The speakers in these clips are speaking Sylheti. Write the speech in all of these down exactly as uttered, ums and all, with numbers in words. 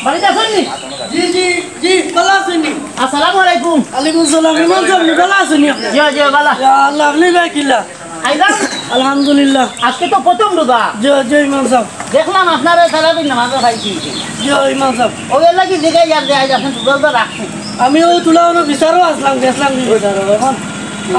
বাড়িত আছইন নি? জি, জি, জি, ভালা আছইন নি? আসসালামু আলাইকুম। ওয়ালাইকুম সালাম। ইমাম সাব নি, ভালা আছইন নি আপনে? জি, জি, ভালা। ইয়া আল্লাহ, আপনে বা কিলা? আইলাম। আলহামদুলিল্লাহ। আজকে তো প্রথম রোজা। জি, জি, ইমাম সাব। দেখলাম আপনারে তারাবির নামাজো পাইছি। জি, ইমাম সাব। ওগুর লাগি জিগাইয়ার যে আইজ আপনে রোজা রাখছইন। আমি অউ তুলা অনো বিচারো আছলাম, গেছলাম বিচারো। এখন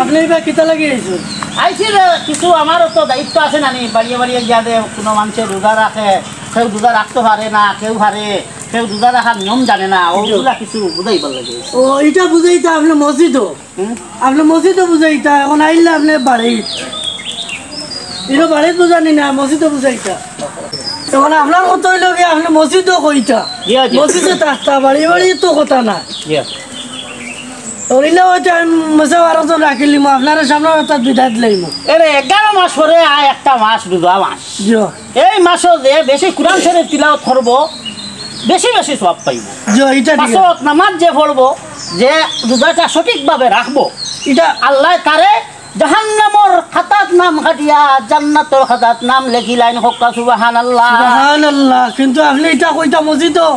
আপনে ইবা কিতা লাগি আইছইন? আইছি রে, কিছু আমারও তো দায়িত্ব আছে না নি, বাড়িয়ে বাড়িয়ে গিয়া দে, কুনু মানষে রোজা রাখে, কেউ রোজা রাখতো পারে না, কেউ পারে, কেউ রোজা রাখার নিয়ম জানে না, অগুলা কিছু বুঝাইবার লাগি। ও, ইটা বুঝাইতা আপনে মসজিদো? হুম? আপনে মসজিদো বুঝাইতা, এখন আইলা আপনে বাড়িত। ইনো বাড়িত বুঝানি না, মসজিদো বুঝাইতা। এখন আপনার কথা অইলো কি, আপনে মসজিদো কইতা। জি, জি। মসজিদো থাকতা, বাড়ি বাড়ি তো কথা না। জি। অইলে অইতে আমি মসজিদো আরো জন রাখিলিমু, আপনারে সামনে অর্থাৎ বিদায় দিলাইমু। এরে, এগারো মাস পরে আয় একটা মাস, রোজা মাস। জি। এই মাসো যে বেশি কোরআন শরীফ তিলাওয়াত করবো, বেশি বেশি সওয়াব পাইবো। জি, ইটা ঠিক পাঁচ আছে। ওয়াক্ত নামাজ যে পড়বো, যে রোজাটা সঠিকভাবে রাখবো, ইটা আল্লায় তারে জাহান্নামর খাতাত নাম কাটিয়া জান্নাতর খাতাত নাম লেখিলাইন। কউক্কা সুবহানাল্লাহ। সুবহানাল্লাহ। কিন্তু আপনে ইটা কইতা মসজিদো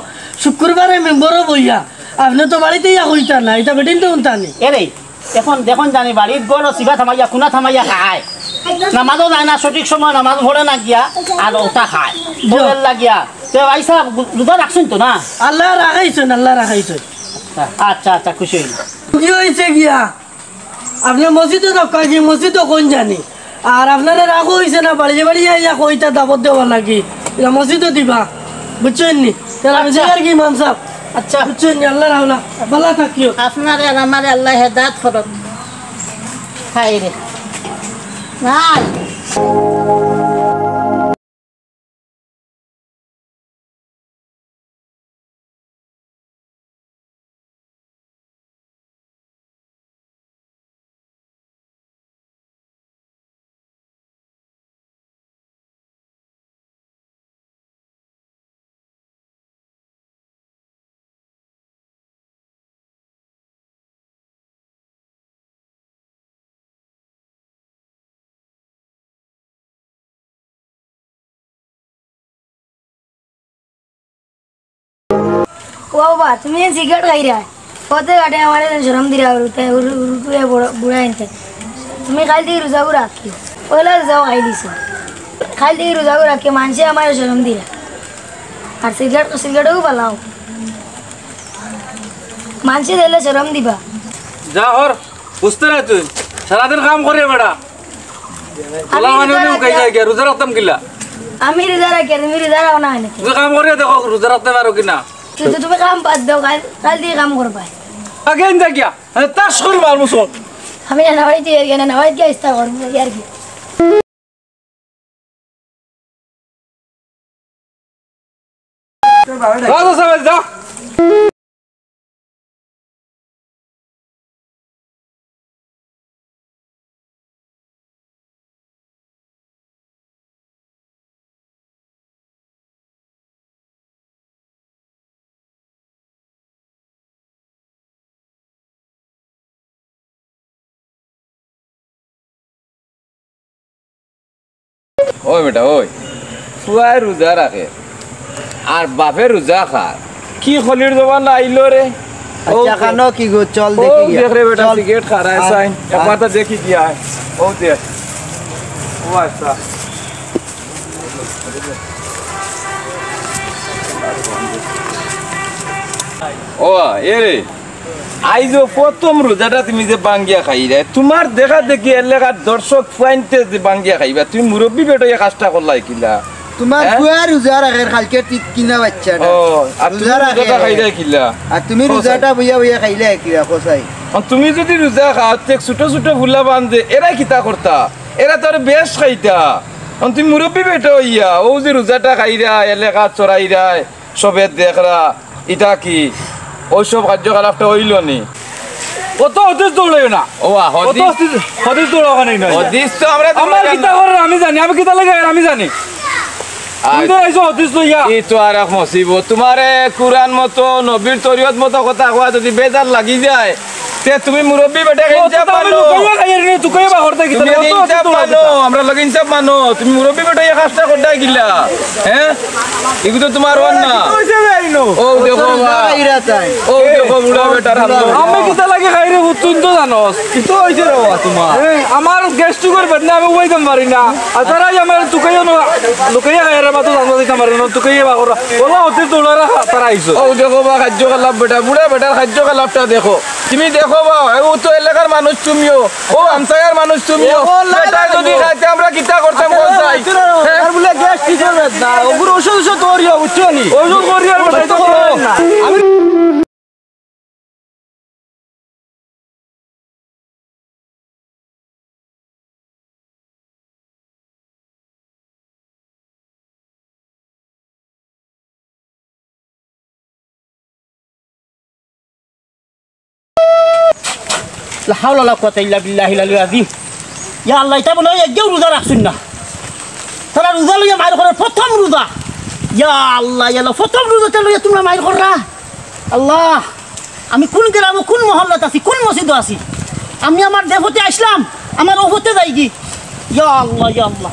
শুক্রবারে মেম্বরো বইয়া, আপনে তো বাড়িত ইয়া কইতা না, ইটা বেটিন্তে হুনতা নি। এরে, এখন দেখইন জানি বাড়িত ঘরো সিবা থামাইয়া, কুনা থামাইয়া খায়। নামাজও যায় না, সঠিক সময় নামাজ পড়ে না গিয়া, আর অতা খায়। জি। অগুর লাগিয়া। তে ভাই সাব, রোজা রাখছইন তো না? আল্লায় রাখাইছইন, আল্লায় রাখাইছইন। আচ্ছা, আচ্ছা, খুশি অইলাম। কি অইছে গিয়া? আপনে মসজিদো রক্ষা কি, মসজিদো কইন জানি। আর আপনারে রাখা অইছে না, বাড়িয়ে বাড়িয়ে আইয়া কইতা দাওয়াত দেওয়ার লাগি। ইটা মসজিদো দিবা, বুঝছইন নি? তাইলে আমি আচ্ছা। যাই আর কি ইমাম সাব। আচ্ছা। বুঝছইন নি? আল্লার হাওলা, ভালা থাকিও। আপনারে আর আমারে আল্লায় হেদায়েত করউক। হায় রে। নাই। ও বাবা, তুমি সিগারেট খাইরায়? পথে ঘাটে আমারে শরম দিরায়, উরুতে, উরু-, উরুটুয়ে বড়-, বুড়া আনতে। তুমি কাইল থাকি রোজাগু রাখিও। পয়লা রোজাও খাইলিছো। কাইল থাকি রোজাগু রাখিও, মানষে আমারে শরম দিরায়। আর সিগারেট, সিগারেটও ফালাও। মানষে দিলে শরম দিবা। যা হর, বুঝতে না তুই। সারাদিন কাম করে বেটা। আমি রোজা রাখি। রোজা রাখতাম কিলা? আমি রোজা রাখি, তুমি রোজা রাখো না কেনে? তুমি কাম করিয়া দেখো, রোজা রাখতে পারো কি না? কিন্তু তুমি কাম বাদ দেও, কাইল, কাইল থাকি কাম করবায়। আগে ইন থাকিয়া, আরে তাস করি মারমু সব। আমি না নামাইতে আর কি, না নামাইতে গিয়া ইস্তা করবো, এই আর কি। রাজা সাহেব, যা। ওই বেটা, ওই। ফুয়ায় রোজা রাখে, আর বাপে রোজা খায়। কি কলির জমানা আইলো রে। আচ্ছা, ও খানো কি গো, চল ও দেখি গিয়া। দেখ রে বেটা, চল। সিগারেট খারায় আয়, চাই। আয়। একবার তো দেখি কি আয়। ও দেখ। ও আচ্ছা। ও, এ রে। আইজ প্রথম রোজাটা তুমি যে ভাঙ্গিয়া খাইরায়, তুমার দেখা দেখি এলাকার দর্শক ফুয়াইন্তে যে ভাঙ্গিয়া খাইবা, তুমি মুরব্বি বেটা অইয়া কাজটা করলায় কিলা? তুমার হ্যাঁ? ফুয়া রোজা রাখের, কালকে ঠিক কিনা বাচ্চাটা। ও, আর তুমি রোজা রাখে। রোজাটা খাইরায় কিলা? আর তুমি ও, রোজাটা বইয়া বইয়া খাইলায় কিলা, কসাই? আর তুমি যদি রোজা খাও, তে ছোট ছোট ফুলাবান যে, এরা কিতা করতা? এরা তো আর বেশ খাইতা। আর তুমি মুরব্বি বেটা অইয়া, অউ যে রোজাটা খাইরায়, এলাকা চড়াইরায়, সবে দেখরা, ইটা কি? অউ সব কার্যকলাপটা অইলো নি? অত হদিস দৌড়াইও না। ও, অত হদিস। হদিস, হদিস দৌড়াও কেনে না? হদিস তো আমরা আমার দৌড়াইলাম কিতা না। করার আমি জানি, আমি কিতা লাগে আর আমি জানি। আর তুমি তো আইছো হদিস লইয়া। ই তো আর এক মুসিবত। তুমারে কুরআন মতো, নবীর তরিকত মতো কথা কওয়া যদি বেজার লাগি যায়, এ, তুমি মুরব্বি বেটা, ইনসাফ মানো। লুকাইয়া খাইয়ার নি, তুকাইয়া বাগর দে কিতা? তুমি ইনসাফ মানো, আমরা লগে ইনসাফ মানো। তুমি মুরব্বি বেটা, এই কাজটা করতায় কিলা? হ্যাঁ? এগু তো তোমার অর না। ও দেখো বা। ও দেখো বুড়া বেটার হাল। আমি কিতা লাগি খাই রে, তুই তো জানোস। কিতা অইছে রে বাবা তোমার? আমার গ্যাস্ট্রিকর বেদনা, আমি উবাইতাম পারি না। আর তারাই আমার তুকাইয়া ন-, লুকাইয়া খাইয়ার, মাতো জানো দিতাম পারি না, তুকাইয়া বাগর। ওলা হতে তোলারা তারা আইছো। ও দেখো বা কার্যকলাপ বেটা, বুড়া বেটার কার্যকলাপটা দেখো। তুমি দেখো বা, ও তো এলাকার মানুষ তুমিও, ও হামসায়ার মানুষ তুমিও। ও, না, বেটা না, যদি না। খাইতে আমরা কিতা করতাম, আচ্ছা, কোন চাই? আচ্ছা, না, না, হ্যাঁ? আর বলে গ্যাস কি করবে? না, ওগুলো ওষুধ, ওষুধ তৈরি হবে, বুঝছো নি? ওষুধ করি আর বেটা তো না। আমি লা হাওলা ওয়ালা কুওয়াতা ইল্লা বিল্লাহিল আলিয়্যিল আযীম। ইয়া আল্লাহ, ইতা মনে অয় একগেও রোজা রাখছইন না। তারা রোজা লইয়া মাইর করের, প্রথম রোজা। ইয়া আল্লাহ, ইয়া আল্লাহ, প্রথম রোজাটা লইয়া তুমরা মাইর কররা। আল্লাহ, আমি কুন গ্রামো, কুন মহল্লাত আছি, কুন মসজিদো আছি? আমি আমার দেফতে আইছলাম, আমার অফতে যাইগি। ইয়া আল্লাহ, ইয়া আল্লাহ।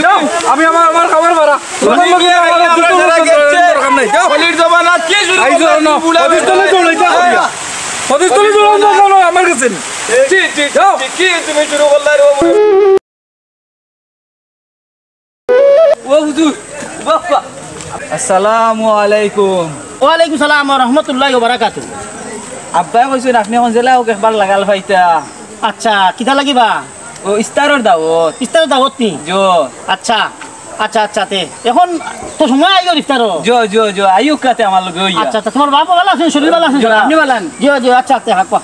যাও, আমি আমার, আমার খাবার বাড়া। তোমার লগে আমার আমরা যারা গেছে, দরকার নাই। যাও। হলির জমানা কি শুরু আইজো করলাম, না। তুই বুড়া হদিস তলে দৌড়াইতে করিয়া। হদিস তলে দৌড়াইতে বলো আমার কাছে। জি, জি, যাও। জি, কি তুমি শুরু করলে রে বাবু? ও হুজুর, বাপ্পা। আসসালামু আলাইকুম। ওয়ালাইকুম সালাম ওয়া রাহমাতুল্লাহি ওয়া বারাকাতুহু। আব্বায় কইছইন আপনে অখন যেলা অউক একবার লাগাল পাইতা। আচ্ছা, কিতা লাগিবা? ও ইফতারর দাওয়াত। ইফতারর দাওয়াত নি? জো। আচ্ছা, আচ্ছা, আচ্ছা, তে অখন তো সময় আইগেল ইফতারর। জো, জো, জো, আইউক্কা তে আমার লগে অইয়া। আচ্ছা, আচ্ছা, তোমার বাপ ভালা আছইন, শরীর ভালা আছইন? জো, আপনে ভালা আছইন? জো, জো, আচ্ছা, তে হাকবা।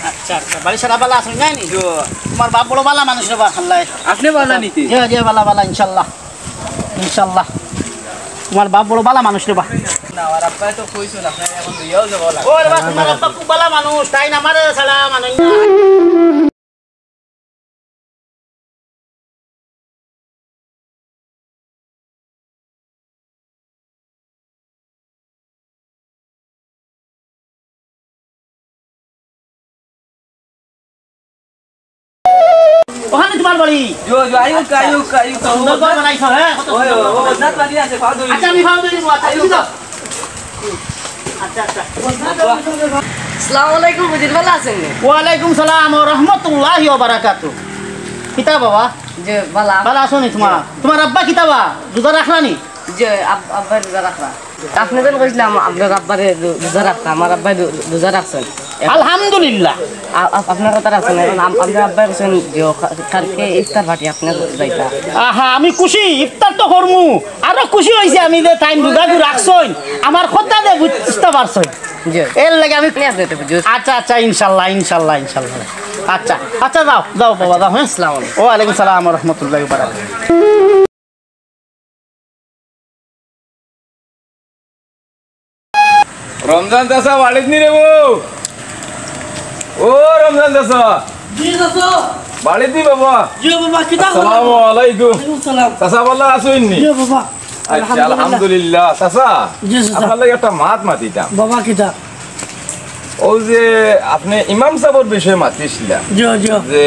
আচ্ছা, আচ্ছা, বাড়ির সারা ভালা আছইন নি? জো। তোমার বাপ বড় ভালা মানুষ রে বা, আল্লাহ। আপনে ভালা নি তে? জো, জো, ভালা, ভালা, ইনশাআল্লাহ। ইনশাআল্লাহ। তোমার বাপ বড় ভালা মানুষ রে বা। না, আমার আব্বায় তো কইছইন, আপনারে অখন লইয়াও যাওয়া লাগবো। ও রে বা, তোমার আব্বা খুব ভালা মানুষ, তাইন আমারে ছাড়া মানইন না। অখানো তোমার বাড়ি? জো, জো, আইউক্কা, আইউক্কা, আইউক্কা। সুন্দর করে বানাইছো, হ্যাঁ? কত সুন্দর করে বানাইছো। আচ্ছা, আমি পাও ধরি, আচ্ছা, আইউক্কা। আচ্ছা, আচ্ছা। আসসালামু আলাইকুম, হুজুর, ভালা আছইন নি? ওয়ালাইকুম সালাম ওয়া রাহমাতুল্লাহি ওয়া বারাকাতুহু। কিতা বাবা? জি, ভালা। ভালা আছো নি তোমার? তোমার আব্বা কিতা বা? রোজা রাখরা নি? জি, আব-, আব্বায় রোজা রাখরা। আপনে যেন কইছিলা, আপনার আব্বারে রো-, রোজা রাখতা, আমার আব্বায় রো-, রোজা রাখছইন। এখন আলহামদুলিল্লাহ। আ-, আপ-, আপনার কথা রাখছইন। এখন আম-, আপনার আব্বায় কইছইন যে কা-, কালকে ইফতার পার্টি আপনার যাইতা। আহা, আমি খুশি, ইফতার তো করমু। আরো খুশি অইছি আমি যে তাইন রোজা রাখছইন, আমার কথা যে বুঝতা পারছইন। জি। এর লাগি আমি আপনি, আপনি তো বুঝুন। আচ্ছা, আচ্ছা, ইনশাআল্লাহ, ইনশাআল্লাহ, ইনশাআল্লাহ। আচ্ছা, আচ্ছা, যাও, যাও বাবা, যাও, হ্যাঁ? আসসালামু আলাইকুম। ওয়ালাইকুম সালাম ওয়া রাহমাতুল্লাহি ওয়া বারাকাতুহু। রমজান চাচা বাড়িত নি রে বউ? ও রমজান চাচা। জি চাচা। বাড়িত নি বাবা? জি বাবা, কিতা খবর? আসসালামু আলাইকুম। ওয়ালাইকুম সালাম। চাচা ভালা আছইন নি? জি বাবা। আচ্ছা, আলহামদুলিল্লাহ। আলহামদুলিল্লাহ। চাচা, জি চাচা। আপনার লগে একটা মাত মাতিতাম। বাবা কিতা? অউ যে আপনে ইমাম সাবর বিষয়ে মাতিছিলা, জি, জি। যে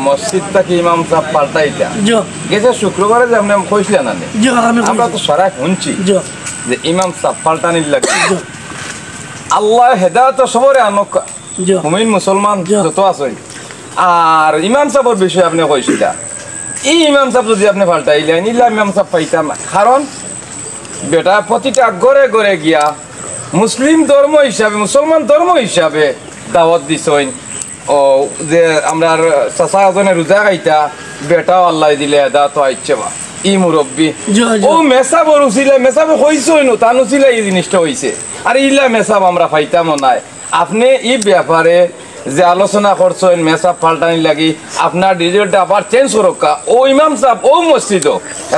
মসজিদ থাকি ইমাম সাব পাল্টাইতা। জি। গেছে শুক্রবারে যে আপনে কইছিলা না নি? জি, আমি আমরা কইছি। তো সারা হুনছি জি। যে ইমাম সাব পাল্টানির লাগি। জি। আল্লায় হেদায়েত সবরে আনউক্কা। জি। মুমিন মুসলমান জি। যত আছইন। আর ইমাম সাবর বিষয়ে আপনে কইছিলা, ই ইমাম সাব যদি আপনে পাল্টাইলাইন, ইলা ইমাম সাব পাইতাম না। কারণ বেটা প্রতিটা ঘরে ঘরে গিয়া মুসলিম ধর্ম হিসাবে, মুসলমান ধর্ম হিসাবে দাওয়াত দিছইন। ও যে আমরার চাচা এজনে রোজা খাইতা, বেটাও আল্লায় দিলে হেদায়েত আইছে বা। ই মুরব্বি। জি, জি। অউ মেসাবর উছিলায়, মেসাবে কইছইন, তান উছিলায় ই জিনিসটা অইছে। আর ইলা মেসাব আমরা পাইতামও নায়। আপনে ই ব্যাপারে যে আলোচনা করছইন মেসাব পাল্টানির লাগি, আপনার ডিজেলটা আবার চেঞ্জ করউক্কা, ও ইমাম সাব ও মসজিদো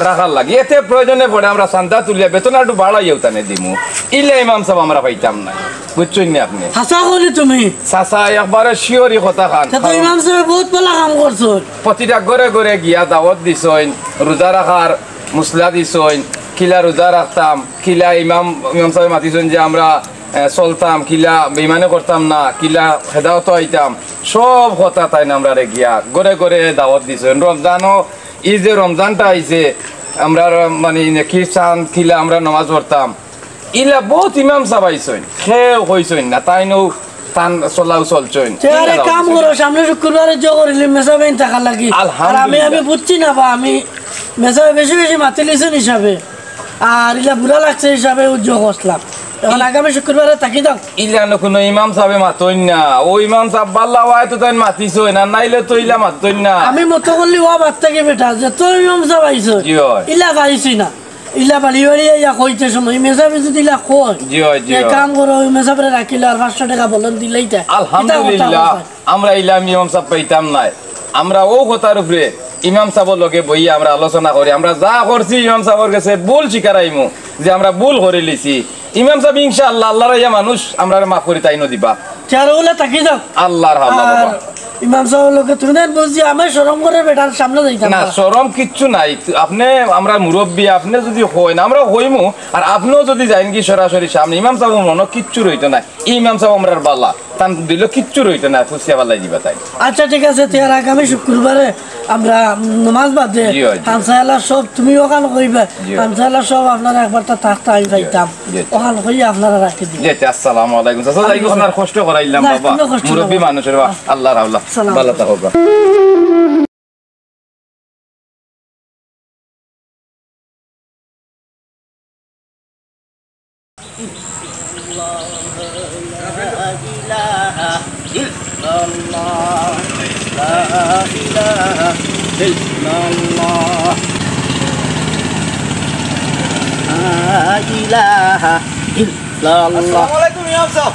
রাখার লাগি। এতে প্রয়োজনে পড়ে আমরা চান্দা তুলিয়া বেতন একটু বাড়াইয়াও তানে দিমু। ইলা ইমাম সাব আমরা পাইতাম না, বুঝছইন নি আপনে? হাছা করি তুমি। চাচা একবারে শিওরি কথা খান। তে তো ইমাম সাবে বউত ভালা কাম করছইন। প্রতিটা ঘরে ঘরে গিয়া দাওয়াত দিছইন, রোজা রাখার মুসলা দিছইন, কিলা রোজা রাখতাম, কিলা ইমাম, ইমাম সাবে মাতিছইন যে আমরা, এ, চলতাম, কিলা বেইমানি করতাম না, কিলা হেদায়তো আইতাম, সব কথা তাইন আমরারে গিয়া ঘরে ঘরে দাওয়াত দিছইন। রমজানও, ই যে রমজানটা আইছে, আমরার মানে নেকির চান, কিলা আমরা নামাজ পড়তাম, ইলা বউত ইমাম সাব আইছইন, কেউ কইছইন না, তাইনও তান চলাও চলছইন। তে আরে কাম করো, সামনে শুক্রবারে জো করিলি মেসাবেইন থাকার লাগি। আর আমি, আলহামদুলিল্লাহ। আমি বুঝছি না বা, আমি মেসাবে বেশি বেশি মাতিলিছইন হিসাবে, আর ইলা বুরা লাগছে হিসাবে উজ্জ করলাম। এখন আগামী শুক্রবারে থাকি দাও। ইলা না কুনু ইমাম সাবে মাতইন না, ও ইমাম সাব বাল্লা ওয়ায় তো তাইন মাতিছইন, আর নাইলে তো ইলা মাতইন না। আমি মতো করলি ওয়া বাদ থাকি বেটা, যে তো ইমাম সাব আইছইন, জি অয়। ইলা পাইছি না। ইলা বাড়ি বাড়ি আইয়া কইতে সময়, মেসাবে যদি ইলা কয়, জি অয়, জি অয়। কাম করো, ওই মেসাবরে রাখিলে আর পাঁচশো টেকা বলন দিলেই তা। আলহামদুলিল্লাহ, ইতা কথা কয়। আমরা ইলা ইমাম সাব পাইতাম নায়। আমরা ও কথার উপরে ইমাম সাবর লগে বইয়া আমরা আলোচনা করি। আমরা যা করছি ইমাম সাবর গেছে ভুল স্বীকার আইমু যে আমরা ভুল করিলিছি। ইমাম সাব ইনশাআল্লাহ আল্লার ইয়া মানুষ, আমরারে মাফ করি তাইনও দিবা। চেয়ারগুলা থাকি যাও। আল্লার হাওলা আর বাবা। ইমাম সাবর লগে তুমি না বুঝছি, আমি শরম করে বেটার সামনে যাইতাম না, না। শরম কিচ্ছু নাই। আপনে আমরার মুরব্বি, আপনে যদি কইন, আমরা কইমু, আর আপনেও যদি যাইন কি সরাসরি সামনে, ইমাম সাবর মনো কিচ্ছু রইতো না। ইমাম সাব আমরার বালা, তান দিলো কিচ্ছু রইতো না, ফুসিয়া বালাই দিবা তাই। আচ্ছা, ঠিক আছে, তে আর আগামী শুক্রবারে আমরা নমাজ বাদে জি, জি। হামসায়ালা সব তুমি ওখান কইবা, জি। হামসায়ালা সব আপনারা একবার তো থাকতে আমি জি, যাইতাম, জি। ওখান কইয়া আপনারা রাখি দিবা। জি, জি, আসসালামু আলাইকুম। চাচা, যাই হোক, আপনার কষ্ট করাইলাম না, বাবা, কোনো কষ্ট মুরব্বি নাই। মানুষের বা-, আল্লার হাওলা, আসসালামু ভালো থাকো। لا إله إلا الله، لا إله إلا الله، لا إله إلا الله। আসসালামু আলাইকুম ইমাম সাব।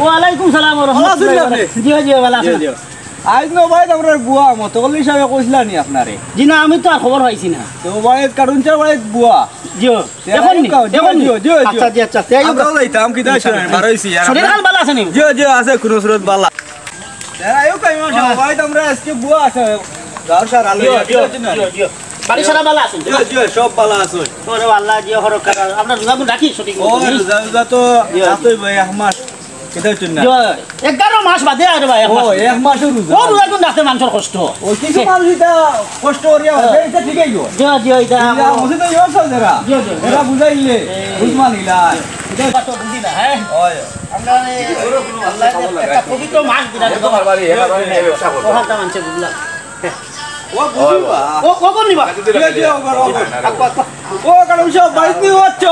ওয়ালাইকুম সালাম ওয়া রাহমাতুল্লাহি ওয়া বারাকাতুহু। জি, জি, ভালা আছি। জি, জি। আইজ নবায়ত আমরার বুয়া মতকল্লি সাবে কইছিলা নি আপনারে? জি না, আমি তো আর খবর পাইছি না। তো বায়ত কারণ চার বায়ত বুয়া। জি, জি, এখন নি, জি, এখন নি। জি, জি, জি। আচ্ছা, জি, আচ্ছা। তে আইও। আমরাও যাইতাম, কিতা শুনেন, বার হইছি, আর শরীর আপনার হাল ভালা আছে নি? জি, জি, আছে, কোনো সুরত ভালা। এরা আইও কাইমা সাহেব, বায়ত আমরা আজকে বুয়া আছে, গাঁওর সারা জি, লইয়া, জি, কিতা শুনেন? জি, জি। বাড়ি সারা ভালা আছে? জি, জি, সব ভালা আছে। ওরে আল্লাহ, জি, হরক করা। আমরা রোজা গুণ রাখি সঠিক ও, মতো, জি। রোজা, রোজা তো জি, জি। রাখতই ভাই, এক মাস। কিতা হইতো না? জি, এগারো মাস বাদে আর ভাই, এক ও, মাস। এক মাসের রোজা। ও, রোজা কোন রাখতে মানুষের কষ্ট। ও, কিছু মানুষ এটা কষ্ট করিয়া হ্যাঁ। ভাবে, এটা ঠিক হইব। জি, জি, এটা ইয়া, আমার মসজিদে ইয়া সব যারা। জি, জি, জি। এরা বুঝাইলে, এই। বুঝমান ইলা। এটা এটা তো বুঝি না, হ্যাঁ? ওই। আমরা এই আল্লাহ একটা পবিত্র মাস বিরাট এটা তো বারবারই, এটা বারবারই ব্যবসা করবো। ওখানটা মানছে বুঝলাম। ও, বুঝবা। ও, ও, কোন নিবা? জি, জি, ও, ও, ও। আকবার, আকবার। ও, কারণ সব বাড়িতে নিয়ে যাচ্ছ।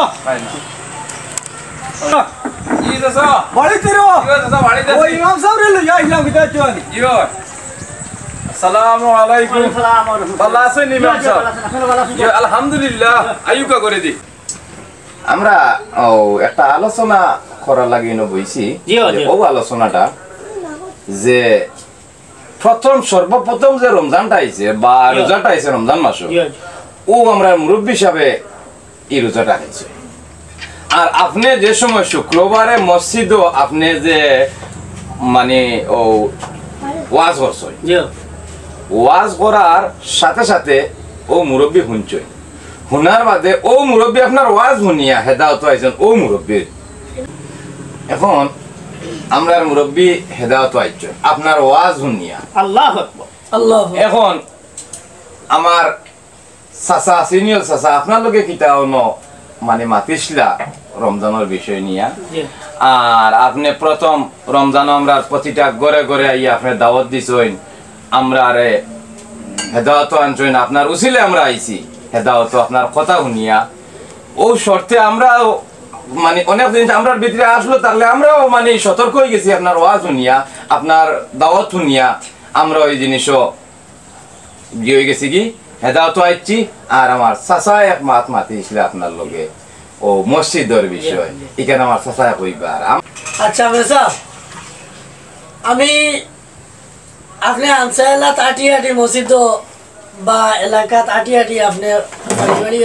জি, চাচা। বাড়িতে রে। জি, চাচা, বাড়িতে ও, আছি। ইমাম সাহেব রে লইয়া আইলাম, কিতা চল। জি, ও। আসসালামু আলাইকুম। ওয়ালাইকুম সালাম ওয়া রাহমাতুল্লাহ। ভালা আছেন, ইমাম জি, জি, সাহেব? ভালা আছেন। আপনি ভালা আছেন? জি, আলহামদুলিল্লাহ। আইউকা করে দি। আমরা, ও, একটা আলোচনা করার লাগি ইনো বইছি। জি, জি। যে ও আলোচনাটা যে প্রথম, সর্বপ্রথম যে রমজানটা আইছে বা জি। রোজাটা আইছে রমজান মাসো, জি, জি। ও আমরা মুরব্বি হিসাবে এই রোজাটা আইছে। আর আপনে যে সময় শুক্রবারে মসজিদো আপনে যে মানে ও ওয়াজ করছইন, জি। ওয়াজ করার সাথে সাথে ও মুরব্বি হুনছইন, হুনার বাদে ও মুরব্বি আপনার ওয়াজ হুনিয়া হেদায়ত আইছইন ও মুরব্বির। এখন আমরার মুরব্বি হেদায়ত আইছইন আপনার ওয়াজ হুনিয়া। আল্লাহু আকবার। আল্লাহু আকবার। এখন আমার চাচা, সিনিয়র চাচা, আপনার লগে কিতা অনো মানে মাতিসলা রমজানর বিষয় নিয়া? জি। আর আপনে প্রথম রমজানো আমরার প্রতিটা ঘরে ঘরে আইয়া আপনে দাওয়াত দিছইন, আমরারে হেদায়ত আনছইন, আপনার উসিলে আমরা আইছি, হেদায়ত আপনার কথা হুনিয়া। ও শর্তে আমরাও মানে অনেক জিনিস আমরার ভিতরে আসলো, তাহলে আমরাও মানে সতর্ক হয়ে গেছি আপনার ওয়াজ হুনিয়া, আপনার দাওয়াত হুনিয়া, আমরা ওই জিনিসও জি হয়ে গেছি কি হেদায়ত আইছি। আর আমার চাচা এক মাত মাতিসলা আপনার লগে, ও মসজিদর বিষয়, জি, জি। এখানে আমার চাচা কইবার। আম- আচ্ছা, মেসাব, আমি আপনে আনসারুল্লাহ আটি আটি মসজিদ বা এলাকাত আটি আটি আপনে বাড়ি বাড়ি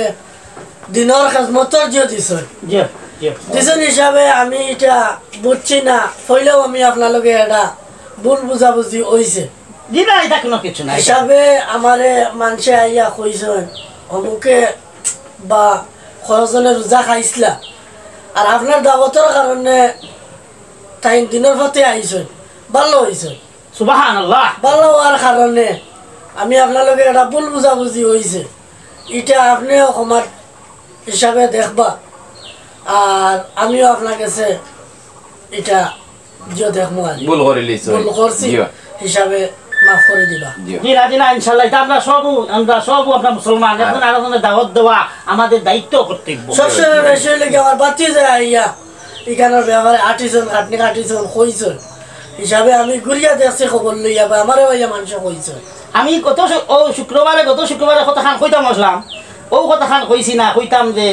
দিনর খেদমতর জিও দিছইন। জি, জি। দিছইন হিসাবে আমি ইটা বুঝছি না, অইলেও আমি আপনার লগে এটা ভুল বুঝাবুঝি অইছে। জি না, ইটা কুনু কিছু না। হিসাবে আমারে মানষে আইয়া কইছইন, অমুকে বা কয়জনে রোজা খাইছলা, আর আপনার দাওয়াতর কারণে তাইন দিনর পথে আইছইন, ভালা অইছে। সুবহানাল্লাহ। ভালা অওয়ার কারণে আমি আপনার লগে এটা ভুল বুঝাবুঝি অইছে, ইটা আপনেও ক্ষমার হিসাবে দেখবা, আর আমিও আপনার গেছে ইটা জিও দেখমু আর কি। ভুল করিলিছইন। ভুল করছি জিও। হিসাবে মাফ করি দিবা। জিও। জি না, জি না, ইনশাআল্লাহ, ইটা আমরা সব, আমরা সব আপনার মুসলমান, একজন আরোজনরে দাওয়াত দেওয়া আমাদের দায়িত্ব কর্তব্য। সবসময় বেশি অইলে কি আমার বাতি যায় আইয়া ইখানর ব্যাপারে আটিছইন, খাটনি কাটিছইন, কইছইন হিসাবে আমি ঘুরিয়া দেখছি খবর লইয়া বা আমারে আইয়া মানষে কইছইন। আমি গত শু-, ও শুক্রবারে, গত শুক্রবারে কথাখান কইতাম আসলাম, ও কথাখান কইছি না, কইতাম যে,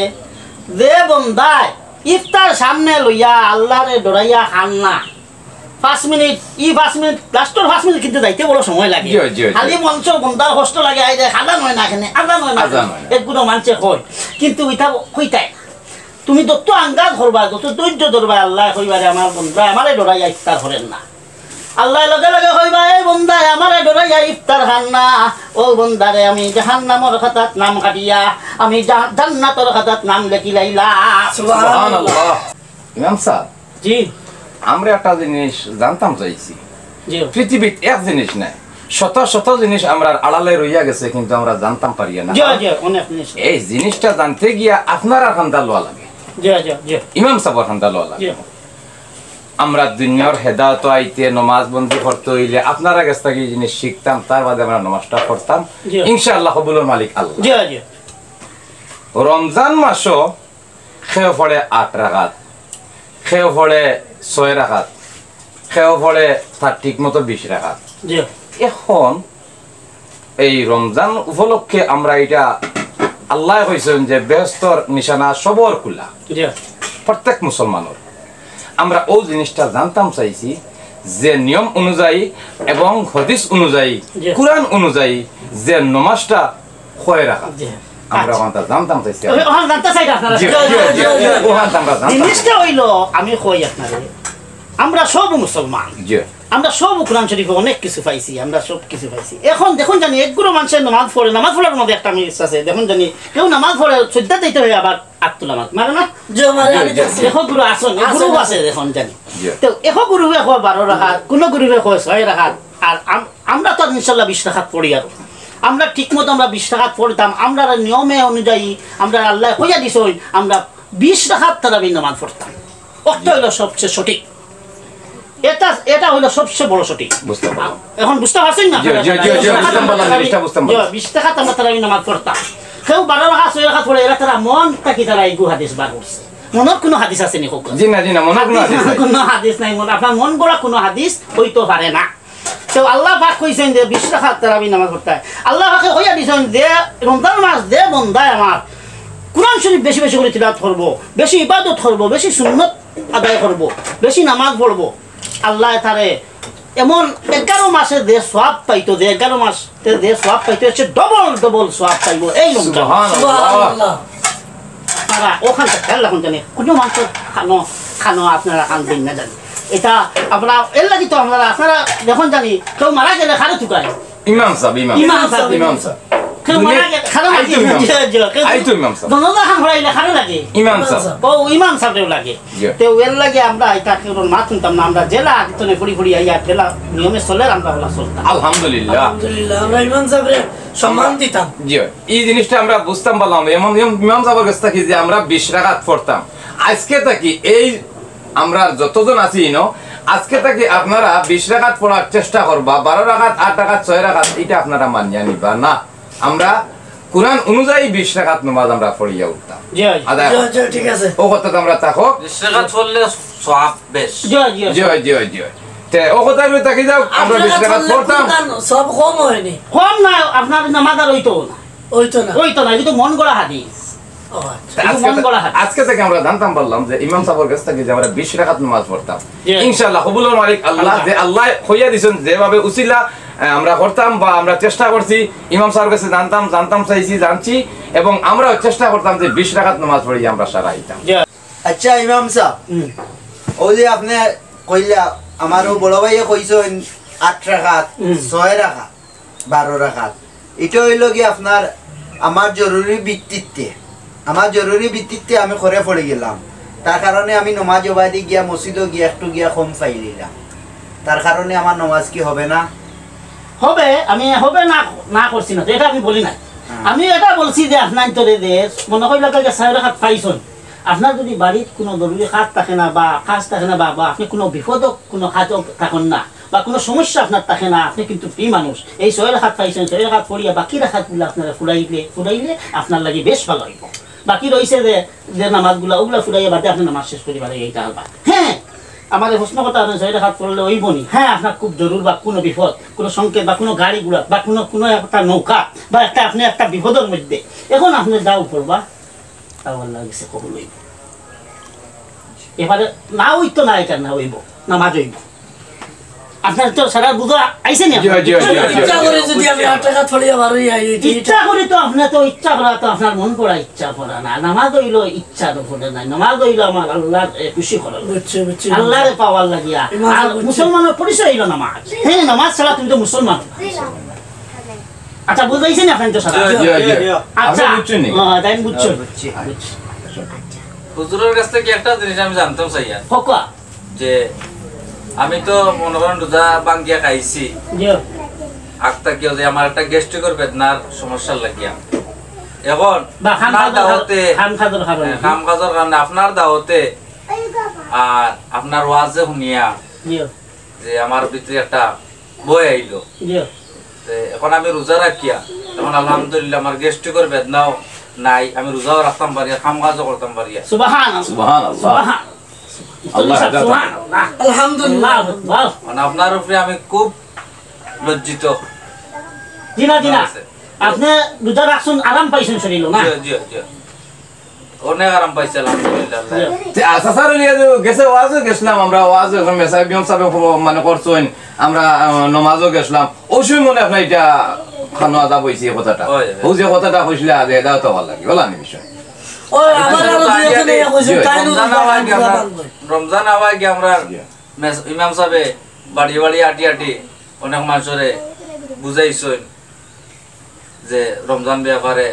যে বন্দায় ইফতার সামনে লইয়া আল্লাহরে ডরাইয়া খান না, পাঁচ মিনিট, ই পাঁচ মিনিট, লাস্টর পাঁচ মিনিট কিন্তু যাইতে বড় সময় লাগে। জি, জি, জি। খালি মঞ্চ বন্দার কষ্ট লাগে, আই রে, খালা নয় না এখানে, আদা নয় না আদা এখানে। নয়। একগুলো মানষে কয়, কিন্তু ইটা কইতায়। তুমি যত আঙ্গাজ করবা, যত ধৈর্য ধরবা, আল্লাহ কইবারে আমার বন্দা, আমারে ডরাইয়া ইফতার করেন না। আল্লাহ লগে লগে কইবা, এই বন্দায় আমারে ডরাইয়া ইফতার খান না, ও বন্দারে আমি জাহান্নামর খাতাত নাম কাটিয়া আমি জা-, জান্নাতর খাতাত নাম লেখি লাইলাম। সুবহানাল্লাহ। ইমাম সাহেব, জি, আমরা একটা জিনিস জানতাম চাইছি। জি। পৃথিবীত এক জিনিস নাই, শত শত জিনিস আমরার আড়ালে রইয়া গেছে, কিন্তু আমরা জানতাম পারিয়া না। জি, জি, অনেক জিনিস। এই জিনিসটা জানতে গিয়া আপনারার কান্দা লওয়া লাগে, জি, জি, জি। ইমাম সাহেবর কান্দা লওয়া লাগে। জি। আমরা দুনিয়ার হেদায়ত আইতে, নমাজ বন্দি করতে অইলে আপনারার গেছ থাকি এই জিনিস শিখতাম, তার বাদে আমরা নমাজটা পড়তাম। জি। ইনশাআল্লাহ কবুলর মালিক আল্লাহ। জি, জি। রমজান মাসো কেউ পড়ে আট রাকাত, কেউ পড়ে ছয় রাকাত, কেউ পড়ে তার ঠিক মতো বিশ রাকাত। জি। এখন এই রমজান উপলক্ষে আমরা ইটা, আল্লায় কইছইন যে বেহেস্তর নিশানা সবর খুলা, জি। প্রত্যেক মুসলমানর। আমরা অউ জিনিসটা জানতাম চাইছি যে নিয়ম অনুযায়ী এবং হাদিস অনুযায়ী, জি। কোরআন অনুযায়ী যে নমাজটা কয় রাকাত, জি। আমরা আচ্ছা। ওখানটা জানতাম চাইছি। ওখান জানতে চাই আপনারা। জি, জি, জি, জি, ওখানটা আমরা জানতাম। জিনিসটা অইলো, আমি কই আপনারে, আমরা সব মুসলমান, জি। আমরা সব কোরআন শরীফে অনেক কিছু পাইছি, আমরা সব কিছু পাইছি। এখন দেখুন জানি একগুলো মানুষের নামাজ পড়ে, নামাজ পড়ার মধ্যে একটা মিস আছে। দেখুন জানি কেউ নামাজ পড়ে, সজ্জা দিতে হয়, আবার আত তুলা মারে, মারে না? জি, মারে, আমি দেখছি। দেখো গুরু আসুন, আছে, গুরু আছে। আছে দেখুন জানি। জি। তো এখন গুরু এখন বারো রাকাত, কোনো গুরু এখন ছয় রাকাত, আর আম-, আমরা তো ইনশাল্লাহ বিশ রাকাত পড়ি। আর আমরা ঠিক মতো আমরা বিশ রাকাত পড়তাম, আমরা নিয়মে অনুযায়ী আমরা আল্লায় কইয়া দিছইন, আমরা বিশ রাকাত তারাবি নামাজ পড়তাম। অর্থ হইল সবচেয়ে সঠিক, এটা, এটা হইল সবচেয়ে বড় সঠিক। বুঝতে পারলাম। এখন বুঝতে পারছেন না? জি, জি, জি, জি, বুঝতাম পারলাম, জিনিসটা বুঝতাম পারলাম। জি, বিশ রাকাত আমরা তারাবি নামাজ পড়তাম। কেউ বারো রাকাত, ছয় রাকাত পড়ে, এরা তারা মন থাকি তারা এই হাদিস বার করছে। মনর কোনো হাদিস আছে নি, হোক? জি না, জি না, মনর কোনো হাদিস নাই। কোনো হাদিস নাই, মন, আপনার মন গড়া কোনো হাদিস হইতে পারে না। তো আল্লাহ পাক কইছেন যে বিশ রাকাত তারাবি নামাজ পড়তে হয়। আল্লাহ পাকে কইয়া দিছেন যে রমজান মাস যে বন্দায় আমার কোরআন শরীফ বেশি বেশি করে তিলাওয়াত করবো, বেশি ইবাদত করবো, বেশি সুন্নত আদায় করবো, বেশি নামাজ পড়বো, আল্লাহ তারে এমন এগারো মাসে যে সওয়াব পাইতো, যে এগারো মাসে যে সওয়াব পাইতো, সে ডবল ডবল সওয়াব পাইবো এই রমজান। সুবহানাল্লাহ। সুবহানাল্লাহ। আপনারা ওখান থেকে খেয়াল রাখুন জানি, কোনো মানুষের খানো, খানো আপনারা খান দিন না জানি। এটা আপনারা, এর লাগি তো আপনারা, আপনারা দেখুন জানি, কেউ মারা গেলে খারে তুকায়। ইমাম সাহেব, ইমাম। ইমাম সাহেব। ইমাম সাহেব। কেউ মারা গেলে খারে আই তো লাগে। ইমাম। জি, জি, কেউ আই তো ইমাম সাহেব। জানাজা খান পড়াইলে খারে লাগে। ইমাম সাহেব। ও ইমাম সাহেবরেও লাগে। জি। তো এর লাগি আমরা এটা কেউ মাত শুনতাম না, আমরা যেলা আগে তো ফুড়ি ফুড়ি আইয়া যেলা নিয়মে চলে আমরা ওলা চলতাম। আলহামদুলিল্লাহ। আলহামদুলিল্লাহ, আমরা ইমাম সাহেবরে সম্মান দিতাম। জি, এই জিনিসটা আমরা বুঝতাম পারলাম। এমন ইমাম, ইমাম সাহেবের কাছ থেকে যে আমরা বিশ রাকাত পড়তাম, আজকে থাকি এই আমরা যতজন আছি ইনো, আজকে থাকি আপনারা বিশ রাকাত পড়ার চেষ্টা করবা, বারো রাকাত, আট রাকাত, ছয় রাকাত, এটা আপনারা মানিয়া নিবা না। আমরা কোরআন অনুযায়ী বিশ রাকাত নামাজ আমরা পড়িয়া উঠতাম। জি, জি। আদায় জি, জি, ঠিক আছে। ও কথা তো আমরা থাকো। বিশ রাকাত পড়লে সওয়াব বেশ। জি, জি। জি, জি, জি। তে ও কথা রয়ে থাকি যাও, আমরা বিশ রাকাত পড়তাম। সব কম হয়নি। কম না, আপনার নামাজ আর হইতো না। হইতো না। হইতো না, কিন্তু মন গড়া হাদিস। ও আচ্ছা। কিন্তু আজকে মন গড়া হাদিস। আজকে থেকে আমরা জানতাম পারলাম যে ইমাম সাহেবের কাছ থেকে যে আমরা বিশ রাকাত নামাজ পড়তাম। জি। ইনশাআল্লাহ কবুলুল মালিক আল্লাহ, আল্লাহ। যে আল্লাহ কইয়া দিছেন যেভাবে উসিলা আহ, আমরা করতাম বা আমরা চেষ্টা করছি, ইমাম সাহেবের কাছে জানতাম, জানতাম চাইছি, জানছি, এবং আমরাও চেষ্টা করতাম যে বিশ রাকাত নামাজ পড়ি আমরা সারা আইতাম। আচ্ছা ইমাম সাহেব, হুম। ওই যে আপনি কইলা, আমার ও বড় ভাইয়ে কইছেন আট রাকাত, হুম। ছয় রাকাত, বারো রাকাত। এটা হইল কি আপনার আমার জরুরি ভিত্তিতে, আমার জরুরি ভিত্তিতে আমি করে পড়ে গেলাম। তার কারণে আমি নমাজ বাদে গিয়া মসজিদও গিয়া একটু গিয়া কম পাই নিলাম। তার কারণে আমার নমাজ কি হবে না? হবে, আমি হবে না, না করছি না, তো এটা আমি বলি না। হ্যাঁ। আমি এটা বলছি যে আপনার তোরে যে মনে করি লাগে ছয় রাকাত পাইছন, আপনার যদি বাড়িত কোনো জরুরি কাজ থাকে না বা কাজ থাকে না বা, বা আপনি কোনো বিপদ কোনো কাজও থাকেন না বা কোনো সমস্যা আপনার থাকে না, আপনি কিন্তু ফ্রি মানুষ। এই ছয় রাকাত পাইছেন, ছয় রাকাত পড়িয়া বাকি রাকাতগুলো আপনারা ফুরাইলে, ফুরাইলে আপনার লাগি বেশ ভালো হইব। বাকি রইছে যে, যে নামাজগুলা, ওগুলা ফুরাইয়া বাদে আপনি নামাজ শেষ করি বাদে এইটা হালবা। হ্যাঁ, আমার এই প্রশ্ন কথা আপনি ছয় রাকাত পড়লে ওই বনি। হ্যাঁ, আপনার খুব জরুর বা কোনো বিপদ, কোনো সংকেত বা কোনো গাড়ি ঘোড়া বা কোনো, কোনো একটা নৌকা বা একটা আপনি একটা বিপদের মধ্যে, এখন আপনি যাও পড়বা, তাও আল্লাহর কাছে কবুল হইব। এবারে না হইতো না, এটা না হইব, নামাজ হইব। আপনার তো সারা বুঝা আইছে না? জি, জি, জি, জি। ইচ্ছা করে যদি আমি আট রাকাত পড়িয়া বারোই আই, এটা ইচ্ছা করে তো আপনি তো ইচ্ছা করা তো আপনার মন করা ইচ্ছা করা না। নামাজ হইল ইচ্ছা তো পড়ে নাই। নামাজ হইল আমার আল্লাহর, এ, খুশি করা। বুঝছি, বুঝছি। আল্লাহরে পাওয়ার লাগিয়া। ইমান আর বুঝছি। মুসলমানের পরিচয় হইল নামাজ। হ্যাঁ, নামাজ ছাড়া তুমি তো মুসলমান না। আচ্ছা, বুঝাইছি না আপনার তো সারা? জি, জি, জি। আচ্ছা। আপনি বুঝছেন নি? হ্যাঁ, তাই বুঝছো। বুঝছি। বুঝছি। হুজুরের কাছ থেকে একটা জিনিস আমি জানতাম চাইয়া। হকা। যে আমি তো মনে করেন রোজা ভাঙ্গিয়া খাইছি। জি। আগ থাকিও যে আমার একটা গ্যাস্ট্রিকর বেদনার সমস্যা লাগিয়া। এখন বা খাম আপনার খাজর দাওয়াতে, খাম খাজর কারণে। হ্যাঁ, খাম খাজর কারণে আপনার দাওয়াতে আর আপনার ওয়াজে শুনিয়া জি। যে আমার ভিতরে একটা ভয় আইলো। জি। তে এখন আমি রোজা রাখিয়া, এখন আলহামদুলিল্লাহ আমার গ্যাস্ট্রিকর বেদনাও নাই, আমি রোজাও রাখতাম পারিয়া, কাম কাজও করতাম পারিয়া। সুবহানাল্লাহ। সুবহানাল্লাহ। সুবহান। আল্লাহ হাফেজ। সুবহানাল্লাহ। আলহামদুলিল্লাহ। আল্লাহু আকবার। মানে আপনার উপরে আমি খুব লজ্জিত। জি না, জি না। আছে। আপনি রোজা রাখছেন, আরাম পাইছেন শরীরও না? জি, জি, জি। অনেক আরাম পাইছি, আলহামদুলিল্লাহ। জি। তে আচ্ছা স্যার, ওই যে গেছে ওয়াজও গেছিলাম আমরা, ওয়াজও এখন মেসাব ইমাম সাহেব হ-, মানে করছেন, আমরা, আহ, নমাজও গেছিলাম। ওই সময় মনে হয় আপনার এটা খানো আজাব হয়েছে এই কথাটা। হয়, হয়। ও যে কথাটা কইছিলে আগে, এটাও তো ভালো লাগে, বলা নি বিষয়। ওই আমার আরো দুই একজনে ইয়া কইছে, জি। তাই নু রমজান আওয়ায় কি আমরা, রমজান আওয়ায় কি আমরা জি। মেস-, ইমাম সাহেবে বাড়ি বাড়ি আটি আটি অনেক মানুষরে বুঝাইছইন যে রমজান ব্যাপারে।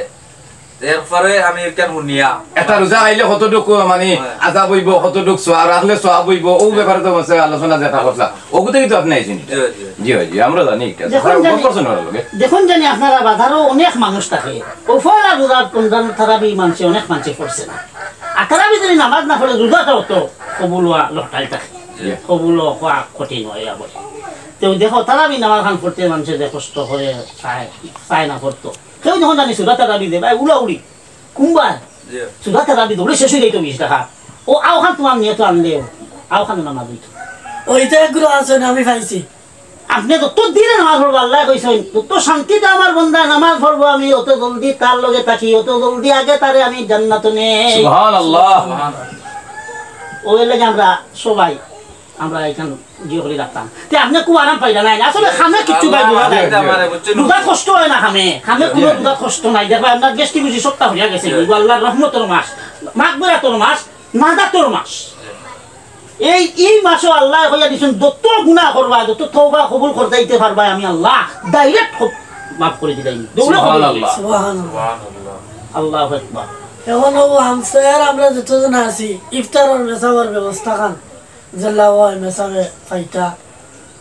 এরপরে আমি কেন শুনিয়া একটা রোজা খাইলে কতটুকু মানে হয়। আজাব হইব, কতটুকু সোয়াব, রাখলে সোয়াব হইব, ও ব্যাপারে তো বলছে আলোচনা যেটা করছিলাম, ওগুতেই তো আপনি আইছেন। জি, জি। জি, জি, আমরা জানি এটা। দেখুন স্যার, জানি, করছেন ওরা লোকে। দেখুন জানি আপনারা বাজারও অনেক মানুষ থাকে, ও ফলা রোজার রমজান তারাবি মানছে, অনেক মানছে পড়ছে না। আর তারাবি যদি নামাজ না পড়ে রোজাটাও তো কবুল হওয়া লটারি থাকে। জি। কবুল হওয়া কঠিন হয় আবার। তো দেখো, তারাবি নামাজ খান পড়তে মানুষের যে কষ্ট করে চায়, চায় না পড়তো। কেউ যখন জানি সুরা তারাবি দে, ভাই, উড়াউড়ি। কুম্বার। জি। সুরা তারাবি দৌড়ে শেষ হয়ে যাইতো বিশ টাকা। ও আও খান তোমার নিয়ে তো আনলে, আও খান নামাজ হইতো। ওইটা এগুলো আছে না, আমি পাইছি। আপনি যত দিনে নামাজ পড়বো, আল্লাহ কইছেন, "যত শান্তিতে আমার বন্দা নামাজ পড়বো, আমি অত জলদি তার লগে থাকি, অত জলদি আগে তারে আমি জান্নাত নেই।" সুবহানাল্লাহ। ওই লাগে আমরা সবাই, আমরা এখান জিও করে রাখতাম। তে আপনি খুব আরাম পাইলা নাই? আসলে খামে কিচ্ছু পাই বুঝা যায়। আল্লাহ আমারে বুঝছেন। বুঝা কষ্ট হয় না খামে। খামে কোনো জি। বুঝা কষ্ট নাই। দেখবা আপনার গেস্টি গুজি সবটা হইয়া গেছে। জি। এগুলো আল্লাহর রহমতর মাস, মাগফিরাতর মাস, নাজাতর মাস। এই, এই মাসও আল্লাহ কইয়া দিছেন, যত গুনাহ করবা, যত তওবা কবুল করতে দিতে পারবা, আমি আল্লাহ direct খুব মাফ করে দিলাই। দৌড়ে কবুল সুবহানাল্লাহ। দিলাই। সুবহানাল্লাহ। সুবহানাল্লাহ। আল্লাহু আকবার। এখন ও হামসায়ার আমরা যতজন আছি, ইফতারর মেসাবর ব্যবস্থা খান, জেলা ওয়াই মেসাবে পাইতা,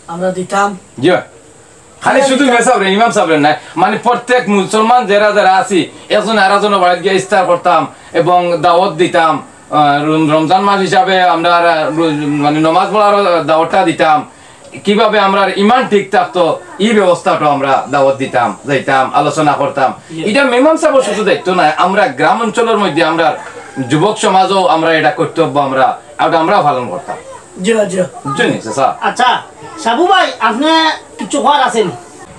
আমরা দিতাম। জি। খালি শুধু মেসাবরে, ইমাম সাবরে নাই, মানে প্রত্যেক মুসলমান যারা যারা আছি, একজন আর একজনের বাড়িত গিয়া ইফতার করতাম এবং দাওয়াত দিতাম। আহ, রম-, রমজান মাস হিসাবে আমরা, আহ, রোজ-, মানে নমাজ পড়ার দাওয়াতটা দিতাম। কিভাবে আমরার ইমান ঠিক থাকতো, এই ব্যবস্থাটা আমরা দাওয়াত দিতাম, যাইতাম, আলোচনা করতাম। জি। এটা ইমাম সাবর শুধু দায়িত্ব নয়, আমরা গ্রাম অঞ্চলের মধ্যে আমরা যুবক সমাজও আমরা এটা কর্তব্য আমরা, ওটা আমরা পালন করতাম। জি, জি। বুঝছেন নি, চাচা? আচ্ছা, সাবু ভাই, আপনি কিছু করার আছেন?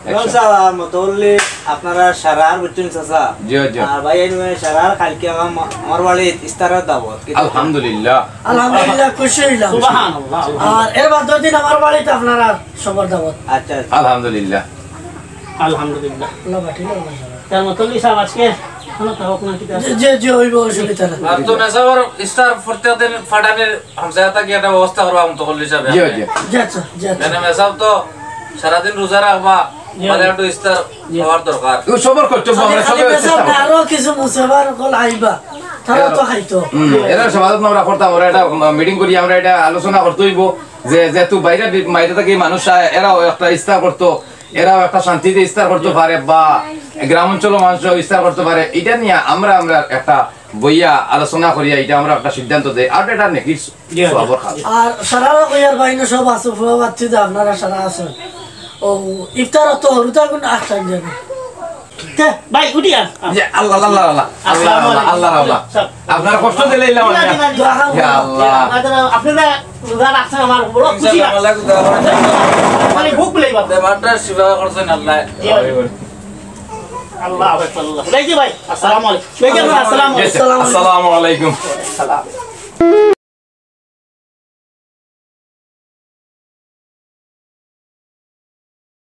ইমাম সাব, আর মুতাওয়াল্লি আপনারা সারার বুঝছইন চাচা। জি, জি। আর ভাই, এনু সারার কালকে আমার, আমার বাড়িত ইফতারর দাওয়াত। আলহামদুলিল্লাহ। আলহামদুলিল্লাহ, খুশি অইলাম। সুবহানাল্লাহ। আর এর বাদর দিন আমার বাড়িত আপনারা সবার দাওয়াত। আচ্ছা, আচ্ছা। আলহামদুলিল্লাহ। আলহামদুলিল্লাহ। আল্লাহ পাঠাইলো, আল্লাহ ছাড়া। তার মুতাওয়াল্লি সাব আজকে কোনো তাওয়াক না কিতা? জি, জি, জি, অইবো, অসুবিধা নাই। আর তো মেসাবর ইফতার প্রত্যেক দিন ফাটানির হামসায়া থাকি একটা ব্যবস্থা করবা মুতাওয়াল্লি সাব। জি, জি। জি, আচ্ছা, জি, আচ্ছা। মানে মেসাব তো সারাদিন রোজা রাখবা, জি। মানে একটু ইফতার জি। খাওয়ার দরকার। ও সবর করতে হবে, আমরা খালি সবাই মেসাব চেষ্টা করব। আরো কিছু মুসাফির অকল আইবা, তারা তো খাইতো। হুম, এরা সমাজত আমরা করতাম, আমরা একটা মিটিং করি, আমরা এটা আলোচনা করতে অইবো যে যেহেতু বাইরে বি-, বাইরে থাকি মানুষ আয়, এরাও একটা ইফতার করতো, এরাও একটা শান্তিতে ইফতার করতে পারে বা গ্রাম অঞ্চলের মানুষরাও ইফতার করতে পারে, এটা নিয়ে আমরা, আমরা একটা বইয়া আলোচনা করিয়া এটা আমরা একটা সিদ্ধান্ত দেই। আর এটা নেকির জি, জি। সওয়াবর কাজ। আর সারারা কইয়ার বাইনে সব আছে, ফুয়া বাচ্চি যে আপনারা সারা আছেন। ও ইফতার তো হরুতা কোন আটটা যাবে। তে, ভাই, উঠি আর। যে আল্লাহ, আল্লাহ, আল্লাহ, আল্লাহ, আসসালামু আল্লাহ, আলাইকুম। আল্লাহ, আল্লাহ। স্যার। আপনার কষ্ট দিলে ইলাম আমি। না, না, না। ইয়া আল্লাহ। আপনারা, আপনারা রোজা রাখছেন, আমার বড় খুশি লাগছে। মানে, ভুক বুলাই বাবা। দেবাটা সেবা করছেন আল্লাহ। জি, ভাই। আল্লাহ হাফেজ, আল্লাহ। ভাই, জি ভাই, আসসালামু আলাইকুম। ভাই, জি, আসসালামু আলাইকুম। আসসালামু আলাইকুম। সালাম।